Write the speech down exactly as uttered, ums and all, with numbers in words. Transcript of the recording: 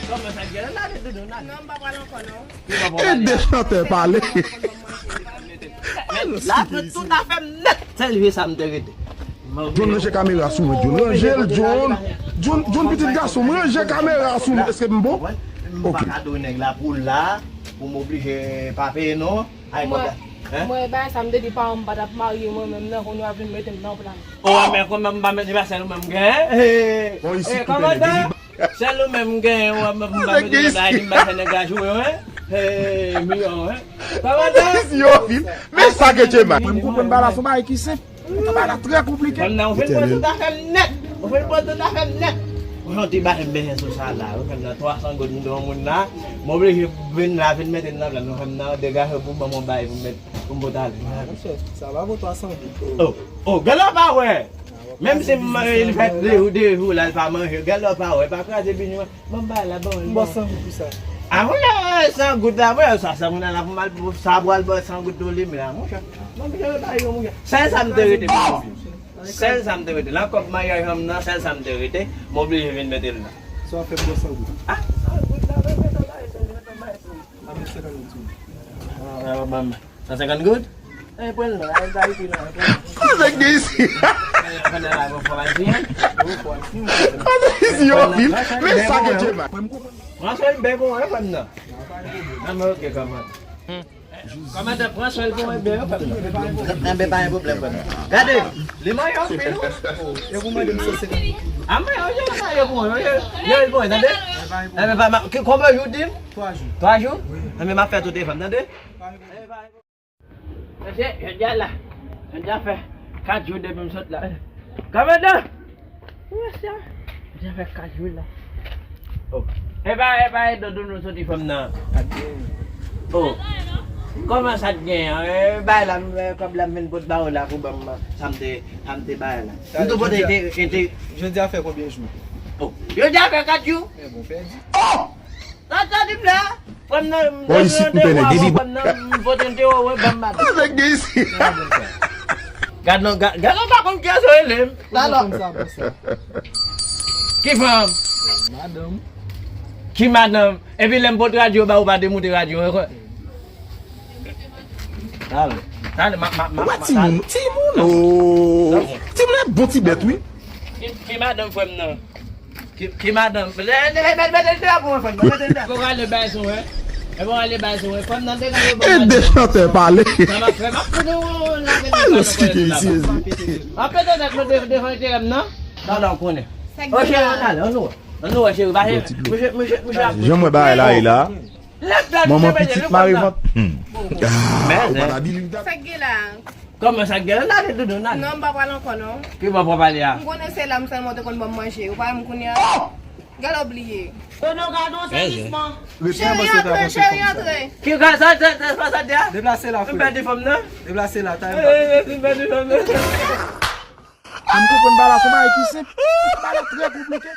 Kòman sa k gen la? Lave doudou, lave. Non, m pa pral ankò, non. Ede chantè pale. Lave tout afè m nèt. Sèl je sa m te rete. John, ranje kamera sou mwen, John. Ranje l, John. John, John, pitit gason m, ranje kamera sou mwen. Èske m bon? Ok. M pa ka dwe nèg la pou la, pou m oblije pa peye, non. Ay, mwen, mwen, bagay sa m te di paran m pa t ap marye mwen menm nan, kounye a vin mete m nan plan. O, men kòman m pa met li, pa sèl ou menm m gen? Bon, isi, kòmandan, sèl ou menm m gen, ou menm m pa met li nan bagay, m pa fè nèg la joure, wi. Hey, miyò, wi. Kòmandan. Isi, yo vin. Men sa ke Djema. Mwen, m konprann bagay la, se yon bagay ki senp. Bagay la trè konplike. Fanm nan, ou fin pran tout afè m nèt. Ou fin pran tout afè m nèt. Ou santi bagay m bezwen sou sa la. Ou fanm nan twa san goud m dwe yon moun la. M oblije vin la, vin mete l nan plan. Ou fanm nan, degaje pou ban m yon bagay pou m met, pou m pote ale. Ah, monchè, sa va vo twa san goud. Oh, oh, gèlè pa wè. Menm si m manje l fè de jou, de jou la, l pa manje. Gèlè pa wè, pa kraze bini mwen. Ban m bay la, ban m. M ba w san goud pou sa. A, monchè, san goud la, monchè, sa, sa moun la pou m al, sa pral ban san goud tou li, men a, monchè. Ban m jere bay yo, monchè. Sèl sa m te rete pou mwen. Sèl sa m te rete. Nan kòb maryaj an m nan, sèl sa m te rete. M oblije vin mete l la. Sa w ap fè m ban san goud? A, san goud la, mwen mete bay, mwen mete bay. A, mwen senkant goud tou. A, a, ban m. San senkant goud? Eh, pran l non, al ba epi non, pran l. Sa k gen isi? Pran l la, bon, fò al di, hein? Bon, fò al di, hein? Sa k gen isi, yo, pil. Men sa k gen mal. Pran swen byen pou mwen, frè m nan. Nan, men ok, kòmandan. Kòmandan, pran swen pou mwen byen, frè m nan. Nan, men pa gen pwoblèm, frè m nan. Gade, li manyen anpil, wi. Yo pou mande m san senkant. A, men, yo, yo, yo, yo, yo, yo, yo, tande? Eh, men, pa, ma, ki, konbyen jou di m? Twa jou. Twa jou? Wi. Eh, men, m ap fè tout efò m, tande? Mesye, jodi a la, jodi a fè kat jou depi m sot la. Kòmandan! Wi, mesye. Jodi a fè kat jou la. Oh. E pa, e pa e dodou nou soti fanm nan. Oh. Kòman sa t gen an? E, bay la, m, e, kòb la m vin pot ba ou la pou ban m sa m te, sa m te bay la. M tou pote ente, ente. Jodi a fè konbyen jou? Oh. Jodi a fè kat jou? E bon, pèdi. Oh! Sa, sa di m la? Frè m nan, m te randevou avè frè m nan, m vote m te wè, wè, ban m madanm. Sa k gen isi? Gad non, gad, gad non, pa konn kiyès yo rele m. Talò. Ki fanm? Madanm. Ki madanm? Epi lè m pot radyo ba ou pa demoute radyo, e kwè? Talè. Talè, ma, ma, ma, wè ma, timoun, talè. Timoun, oh. Timoun e bon ti bèt, wi. Ki, ki madanm frè m nan? Ki, ki madanm? Lè, lè, lè, mete l deyò pou mwen, frè m nan, mete l deyò. Fò w ale bay sou, wè. E fò w ale bay sou, wè. Frè m nan te gade bon. Ede chantè pale. Sa m ap fè, m ap fout ou lave nan salon kòlèt la. Ap pete tèt nou de-, devan enterè m nan. Talè w konnen. Oke, ann ale, ann nou wè. Ann nou wè, cheri, pa cheri. Mesye, mesye, mesye ap. Jan m wè bagay la ye la. Manman pitit mare vant. Hmm. Ah, ou pa t abiliv dat. Sa k gen la? Kòman sa k gen la? Lave doudou, lave. Non, m pa pral ankò, non. Ki bò w pral ale a? M konnen se la m sèlman w te konn ban m manje. Ou pa wè m kounye a? Gèlè w bliye. Non, non, gade yon sèvisman. Cheri, antre, cheri, antre. Ki ka sa, sa, sa, sa, sa, sa, deplase la, frè. M pèdi fanm nan. Deplase la, ta. Eh, eh, eh, m pèdi fanm nan. M konprann bagay la, se yon bagay ki senp. Bagay la trè konplike.